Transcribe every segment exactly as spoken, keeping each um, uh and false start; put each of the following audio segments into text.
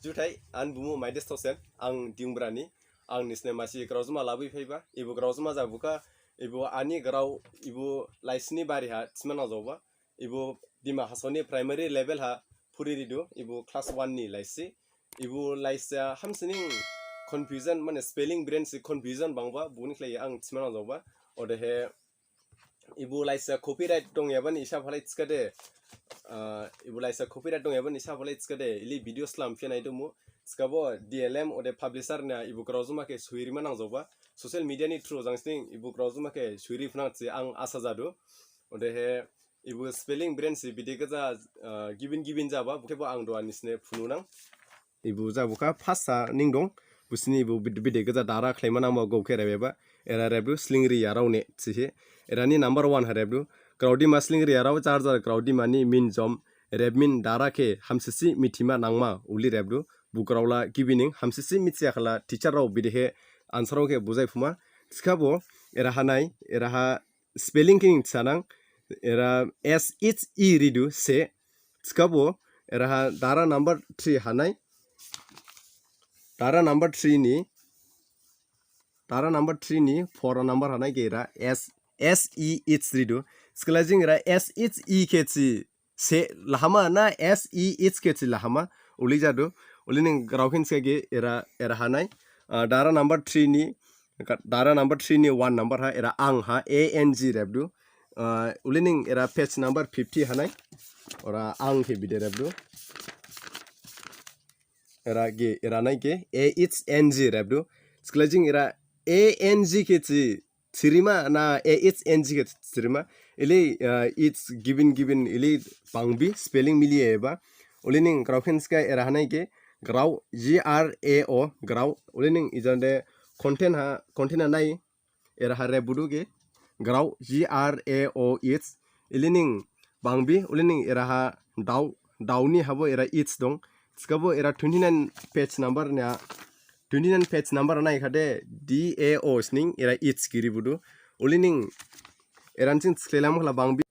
Juthai, ani bumu Maides Thaosen, ang Diyungbrani, ang nisine masi graojma labuphaiba, ibu graojma jabukha, ibu ani grao, ibu laisini bariha thima nangjaoba, ibu Dima Hasaoni primary level ha phuriridu, ibu class one ni laisi, ibu laisa hamsining confusion, mane spelling brain si confusion bangba, buni khlaihi ang thima nangjaoba, odehe, ibu laisa copyright dongyabani isa phalai thikhade, ah, ibu laisa copyright dongyabani isa phalai thikhade, ili video slam phiya naidumu, thikhabo D L M ode publisher na ibu graojma khe suirima nangjaoba, social media ni through jangsining ibu graojma khe suiri phnang thi ang asa jadu, odehe ibu spelling brain si bide gaja, ah, gibin gibin jaba, bukhebo ang duha nisine phununang. Ibu jabukha first ha ning dong, busini ibu bid-, bide gaja dara khlaima nangma gokhe rebeba, era rebdu slingri yarao ne thihi, erani number one ha rebdu, graodima slingri yarao jar jar graodimani min jom, rebmin dara khe hamsisi mithima nangma uli rebdu, bu graola gibining hamsisi mithiyakhala teacher rao bidehe ansarao khe bujaiphuma, thikhabo, era hanai, era ha spelling khe ning thisanang, era S H E ridu se, thikhabo, era ha dara number three hanai, dara number three ni, dara number three ni four number hanai khe era S, S E H ridu, thikhala jing era S H E khe thi se lahama na S E H khe thi lahama, uli jadu, uli ning graokhin se ge era, era hanai, ah, dara number three ni, ka-, dara number three ni one number ha, era ang ha, A N G rebdu, ah, uli ning era page number fifty hanai, ora ang khe bide rebdu, era ge, era nai ge, A H N G rebdu, thikhala jing era A N G khe thi, thirima na A H N G khe thirima, ili, ah, it's gibin gibin ili bangbi spelling miliyaba, uli ning graokhin se ge era hanai ge, grao, G R A O, grao, uli ning ijande content ha, content ha nai, era ha rebbudu ge, grao, G R A O H, ili ning bangbi, uli ning era ha dao, dao ni habo era H dong, thikhabo era twenty nine page number na, twenty nine page number nai khade D A O sining era H giri budu, uli ning era ning thikhlailam khala bangbi,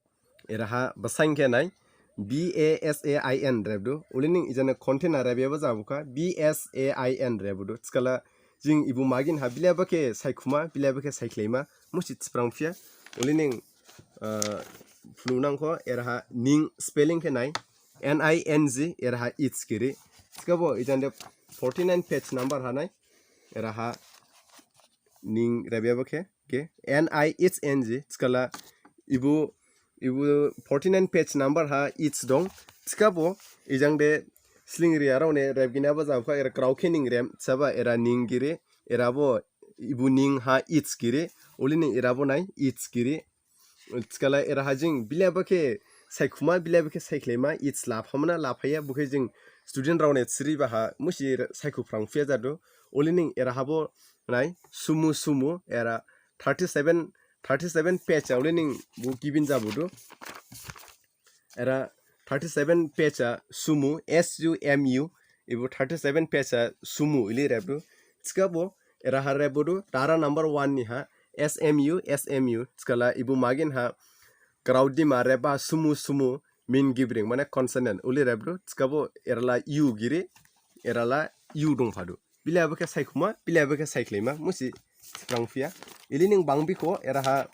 era ha basain khe nai, B A S A I N rebdu, uli ning ijane content ha rebyaba jabukha, B S A I N rebdu, thikhala jing ibu magin ha bilyaba khe saikhuma, bilyaba khe saikhlaima, musi thiphrang phiya, uli ning, ah, phununangkho, era ha ning spelling khe nai, N I N G, era ha H giri, thikhabo ijande forty nine page number hanai, era ha ning rebyaba khe, ge, N I H N G, thikhala ibu, ibu forty nine page number ha H dong, thikhabo, ijangde slingri yarao ne rebginaba jabukha, era grao khe ning rem, saba era ning giri, erabo ibu ning ha H giri, uli ning erabo nai H giri, thikhala era ha jing bilyaba khe saikhuma, bilyaba khe saikhlaima, H laphamana laphaya, bukhe jing student rao ne siriba ha, musi saikhuphrang phiya jadu, uli ning era habo nai, sumu sumu, era thirty seven, thirty seven page ha, uli ning bu gibin jabudu. Era thirty seven page ha sumu, S U M U, ibu thirty seven page ha sumu ili rebdu. Thikhabo, era ha rebdu, dara number one ni ha, S M U, S M U, thikhala ibu magin ha, graodima reba sumu sumu, min gibring, mane consonant, uli rebdu, thikhabo, era la U giri, era la U dongphadu. Bilyaba khe saikhuma, bilyaba khe saikhlaima, musi thiphrang phiya. Ili ning bangbi kho, era ha,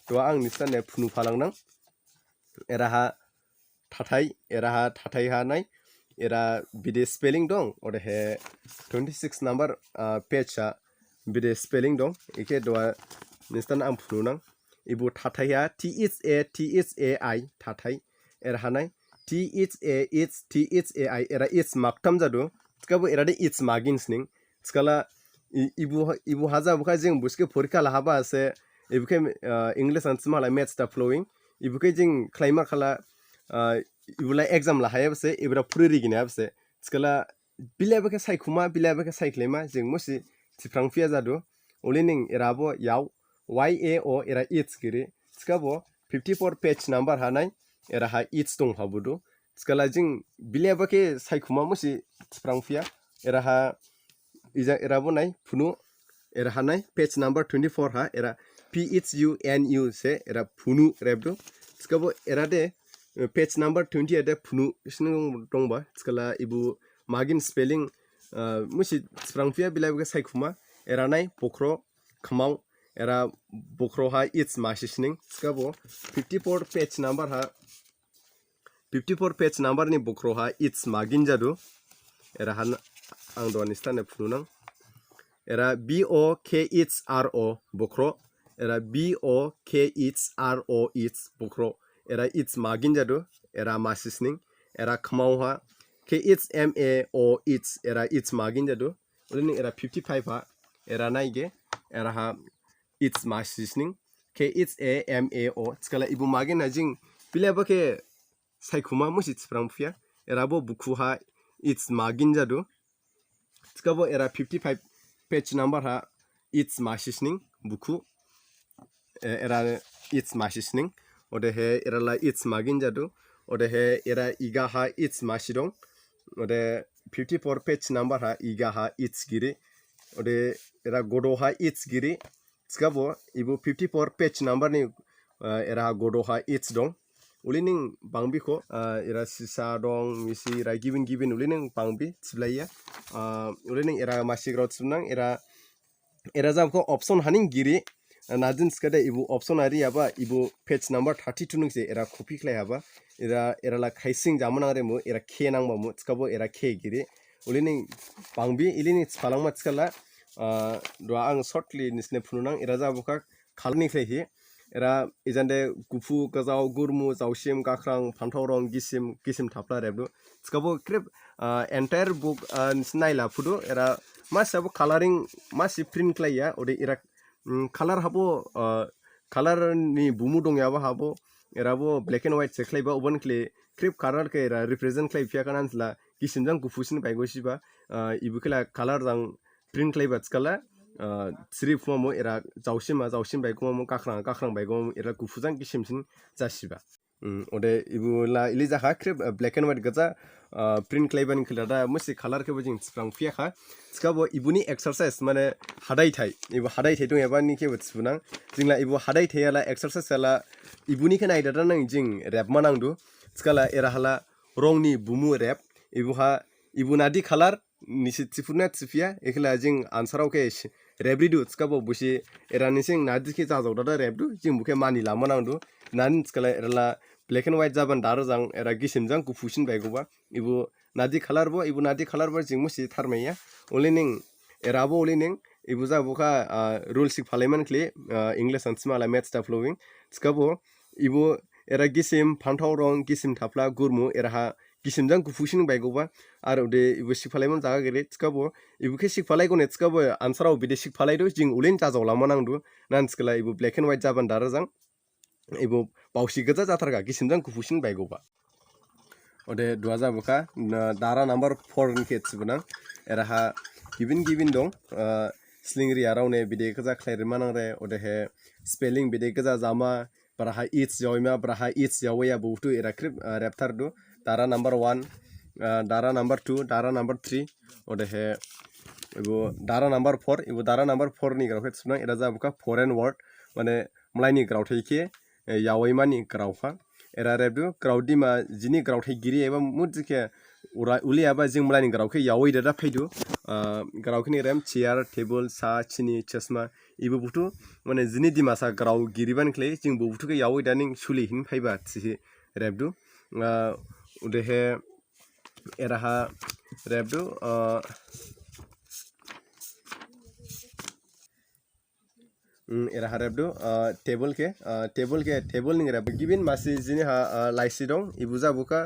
duha ang nisine phunu phalangnang. Era ha thathai, era ha thathai ha nai, era bide spelling dong, odehe twenty six number, ah, page ha bide spelling dong, ikhe duha nisine ang phununang. Ibu thathai ha, T H A, T H A I, thathai. Era ha nai, T H A H, T H A I, era H maktham jadu, thikhabo era de H magin sining. Thikhala i-, ibu ha-, ibu ha jabukha jing buske porikha lahaba se, ibu khe, ah, English and small maths the following. Ibu khe jing khlaima khala, ah, ibu la exam lahayaba se, ibu la phuri riginaba se. Thikhala bilyaba khe saikhuma, bilyaba khe saikhlaima, jing musi thiphrang phiya jadu. Uli ning erabo yao, Y A O era H giri. Thikhabo fifty four page number ha nai, era ha H dongphabudu. Thikhala jing bilyaba khe saikhuma musi thiphrang phiya. Era ha ija erabo nai phunu, era ha nai page number twenty four ha, era P H U N U se, era phunu rebdu. Thikhabo era de, eh, page number twenty ha de phunu sining dongba. Thikhala ibu magin spelling, Musi siphrang phiya bilai bo khe saikhuma. Era nai bokhro khmao. Era bokhro ha its masi sining. Thikhabo fifty four page number ha, fifty four page number ni bokhro ha its magin jadu. Era ha ang duha nisi ne phunu nang. Era B O K H R O bokhro. Era B O K H R O its bokhro. Era its magin jadu. Era masi sining. Era khmao ha K H M A O its. Era its magin jadu. Uli ning era fifty five ha. Era naige. Era ha its masi sining. K H A M A O. Thikhala ibu magin na jing bilai bo khe saikhuma musi siphrang phiya. Era bo bukhu ha its magin jadu. Thikhabo era fifty five page number ha its masi sining bukhu. Era its masi sining. Odehe era la its magin jadu. Odehe era iga ha its masi dong. Ode fifty four page number ha iga ha its giri. Ode era godo ha its giri. Thikhabo ibu fifty four page number ni era ha godo ha its dong. Uli ning bangbi kho, era sisa dong, misi, era gibin gibin uli ning bangbi thiblaiya. Uli ning era masi grao thibnang, era era jabkho option haning giri. Nadin thikhade ibu option ari yaba ibu page number thirty two ning se era copy khlai haba. Era era la khaising jamanang remu era khe nangbamu thikhabo era khe giri. Uli ning bangbi ili ning thiphalangma thikhala. Duha ang shortly nisi ne phunu nang era jabkha khalni khlaihi. Era ijande guphu, gajao, gurmu, jaosim, gakhrang, phanthao rong, gisim, gisim thaphla rebdu. Thikhabo khrip entire book nisi naila phudu. Era masi abo coloring masi print khlaiya. Ode era colour habo colour ni bumu dongyaba habo. Era bo black and white se khlaiba oban khle khrip colour khe era represent khlai phiya kha nansla gisim jang guphu sin baigo siba. Ibu khela colour jang print khlaiba thikhala siri phumamo era jaosim ma jaosim baigo mamo gakhrang gakhrang baigo mamo era guphu jang gisim sin jasiba. Ode ibu la ili jakha khrip black and white gaja print khlaiba ni khela da musi colour khebo jing siphrang phiya kha. Thikhabo ibuni exercise mane hadaithai ibu hadaithai dongyaba ni khebo thibunang. Jingla ibu hadaithai yala exercise yala ibuni khe naidada nang jing rebma nangdu. Thikhala era hala rong ni bumu reb ibu ha ibu nadi colour nisi thiphuna thiphiya ekhela jing ansarao khe rebridu thikhabo busi era nising nadi khe jajao dada rebdu jing bukhe mani lama nangdu. Nani thikhala era la black and white jaban dara jang era gisim jang guphu sin baigoba ibu nadi colour bo ibu nadi colour bo jing musi tharmaiya. Uli ning era bo uli ning ibu jabkha rule sik phalaiman khle English ansima la match the following thikhabo ibu era gisim phanthao rong gisim thaphla gurmu era ha gisim jang guphu sin baigoba. Ar ode ibu sik phalaiman jaga giri thikhabo ibu khe sik phalai gone thikhabo ansarao bide sik phalaidu jing ulin jajao lama nangdu. Nani thikhala ibu black and white jaban dara jang ibu baosi gaja jatharkha gisim jang guphu sin baigoba. Ode duha jabkha dara number four ni khe thibunang. Era ha gibin gibin dong slingri arao ne bide gaja khlairima nangre odehe spelling bide gaja jama braha its jaoima braha its jaoya buthu era khrip rebthardu. Dara number one, dara number two, dara number three. Odehe ibu dara number four ibu dara number four ni grao khe thibunang era jabkha foreign word mane mlaini graothai khe yaoimani grao kha. Era rebdu grao dima jini graothai giri eba mujikhe uli aba jing mlaini grao khe yaoi dada phaidu. Grao khe ni rem chair table sa chini chasma ibu buthu mane jini dimasa grao giriban khle jing bu buthu khe yaoi daning suli hin phaiba thihi rebdu. Odehe era ha rebdu era ha rebdu table khe table khe table ning reb gibin masi jini ha laisi dong ibu jabkha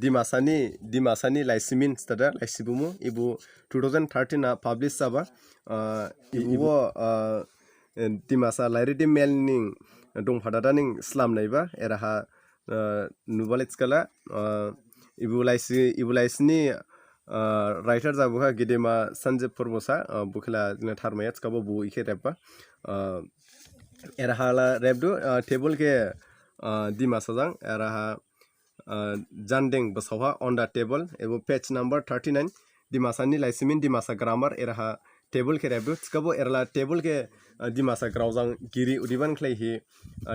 dimasani dimasani laisi min stada laisi bumu ibu two thousand thirteen ha publish jaba. Ibu dimasa lairidi mel ning dongphadada ning slam naiba era ha nubalai thikhala ibu laisi ibu laisi ni writer jabkha gedema Sanjib Porbosa bukhela jina tharmaya thikhabo bu ikhe rebba. Era hala rebdu table khe dimasa jang era ha jandeng basao ha on the table ebo page number thirty nine dimasa ni laisimin dimasa grammar era ha table khe rebdu thikhabo era la table khe dimasa grao jang giri udiban khlaihi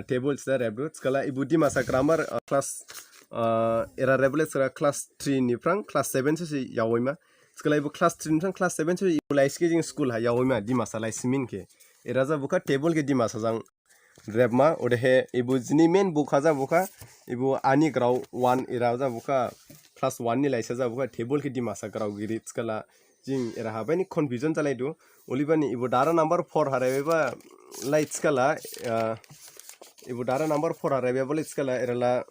table sida rebdu thikhala ibu dimasa grammar class era rebule sira class three ni phrang class seven sosi yaoima Thikhala ibo class three niphrang class seven se ibo laisi khe jing school ha yaoima Dimasa laisi min khe. Era jabukha table khe Dimasa jang rebma, odehe ibo jini main bukha jabukha, ibo ani grao one era jabukha, class one ni laisi jabukha, table khe Dimasa grao giri thikhala jing era habaini confusion jalaidu, ulibani ibo dara number four ha rebeba lai thikhala, ah, ibo dara number four ha rebeba lai thikhala, era la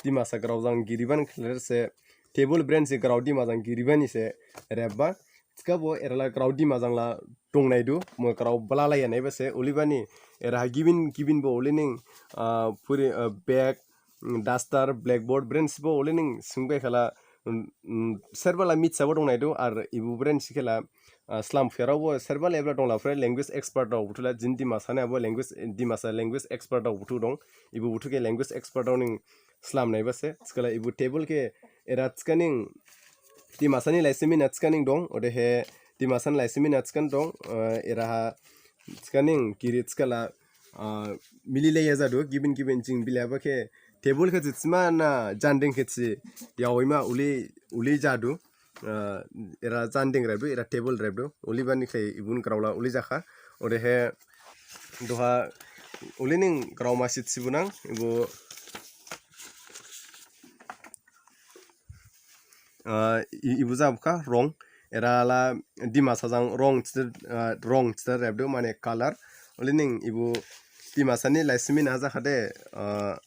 Dimasa grao jang giribani khlai se, table branch se grao Dima jang giribani se rebba. Thikhabo era la grao Dima jang la dongnaidu, mo grao bala laiya naiba se, ulibani era ha gibin gibin bo ulining, ah, phuri, ah, bag, mm, duster, blackboard, branch bo ulining singbai khala, mm, mm, serba la mithiyabo dongnaidu, ar ibo branch khe la, ah, slam pherao bo serba la ebla dongla phure language expert rao buthula jin Dimasa ni abo language, Dimasa language expert rao buthu dong, ibo buthu khe language expert rao ning slam naiba se, thikhala ibo table khe era thikhaning Dimasa ni laisi min ha thikhaning dong, odehe Dimasa ni laisi min ha thikhan dong, ah, era ha thikhaning giri thikhala, ah, mili laiya jadu, gibin gibin jing bilaiba khe table khe jitsima na janding khe ji yaoima uli, uli jadu, ah, era janding rebdu, era table rebdu, ulibani khlai ibun grao la uli jakha, odehe duha ulining grao masi thibunang, ibo ah, i-, ibo jabukha rong. Era la Dimasa jang rong thida, ah, rong thida rebdu, mane color. Ulining ibo Dimasa ni laisi min ha jakhade, ah,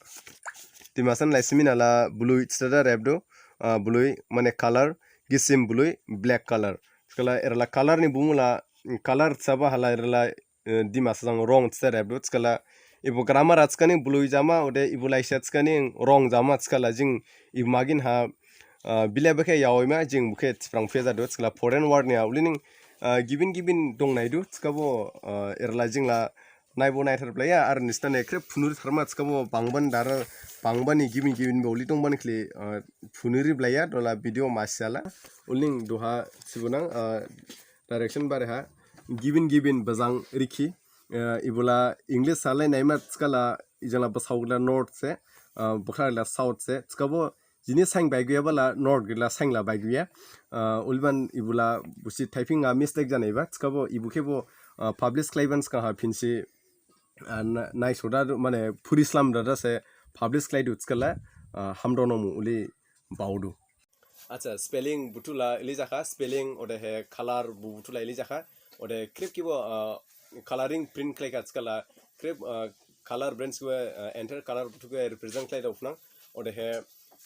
Dimasa ni laisi min ha la blue thida rebdu, ah, blue, mane color, gisim blue, black color. Thikhala era la color ni bumu la, color saba hala era la eh, Dimasa jang rong thida rebdu, thikhala ibo grammar ha thikhaning blue jama, ode ibo laisi ha thikhaning rong jama, thikhala jing ibo magin ha, ah, bilaiba khe yaoima jing bukhe thiphrang phe jadu, thikhala foreign word ni ha ulining, ah, gibin gibin dongnaidu, thikhabo, ah, era la jing la naibo naithar blaiya, ar nisna ne khrip phunuri tharma, thikhabo bangban dara, bangbani gibin gibin bo uli dongbani khlai, ah, phunuri blaiya, dola video masi hala, ulining duha thibunang, ah, direction bare ha, gibin gibin bajang rikhi, eh, ibo la English ha lai naima thikhala, ijang la basao gila north se, eh, bakhla gila south se, thikhabo jini sain baiguya bala north gila sain la baiguya, eh, uliban ibo la busi typing ha mistake janaiba, thikhabo ibo khebo, eh, publish khlaiban thikha ha phinsi, eh, na-, naisoda du, mane phuri slam dada se publish khlaidu thikhala, eh, hamdo nomu uli baodu. Acha, spelling buthu la ili jakha, spelling odehe color bu buthu la ili jakha, ode khrip khibo, ah, coloring print khlaikha thikhala, khrip, ah, color branch khe, ah, entire color buthu khe represent khlai dao phnang, odehe,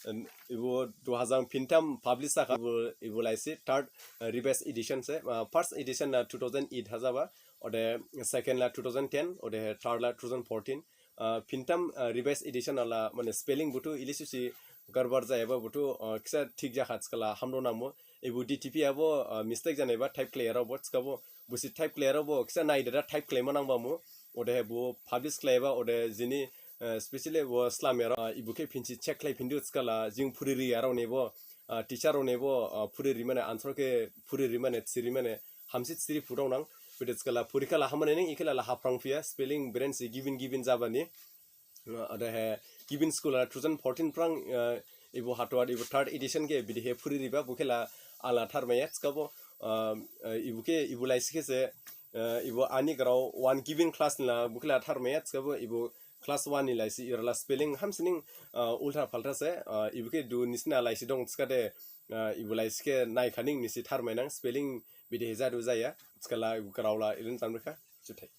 em, ibo duha jang phintham publish jakha, ibo, ibo laisi third, ah, revised edition se, ah, first edition la two thousand eight ha jaba, ode second la two thousand ten, odehe third la two thousand fourteen, ah, phintham, ah, revised edition ha la, mane spelling buthu ili sisi garbar jayaba buthu, ah, khisa thik jakha thikhala hamdo nangmu. Ibo D T P habo, ah, mistake janaiba type khlaiyarao bo thikhabo, busi type khlaiyarao bo khisa naidada type khlaima nangbamu. Odehe bo publish khlaiba, ode jini, ah, specially bo slamyarao, ah, ibo khe phinsi check khlai phindu thikhala, jing phuri riyarao nebo, ah, teacher rao nebo, ah, phuri rimane answer khe phuri rimane, thiri mane, hamsi thiri phudao nang. Bede thikhala phurikha la hamane ning, ikhela la haphrang phiya, spelling branch gibin gibin jabani. Uh, odehe gibin school ha two thousand fourteen phrang, uh, ibo hatwad, ibo third edition khe bidihe phuri riba, bukhela ala tharmaiya, thikhabo, uh, uh, ibo khe, ibo laisi khe se, uh, ibo ani grao one gibin class ni la, bukhela tharmaiya, thikhabo ibo class one ni laisi, era la spelling hamsining, uh, ulta phalta se, uh, ibo khe du nisina laisi dong thikhade, uh, ibo laisi khe naikhaning nisi tharmainang, spelling bidihe jadu jaya, thikhala ibo grao la ilin thamrikha, juthai.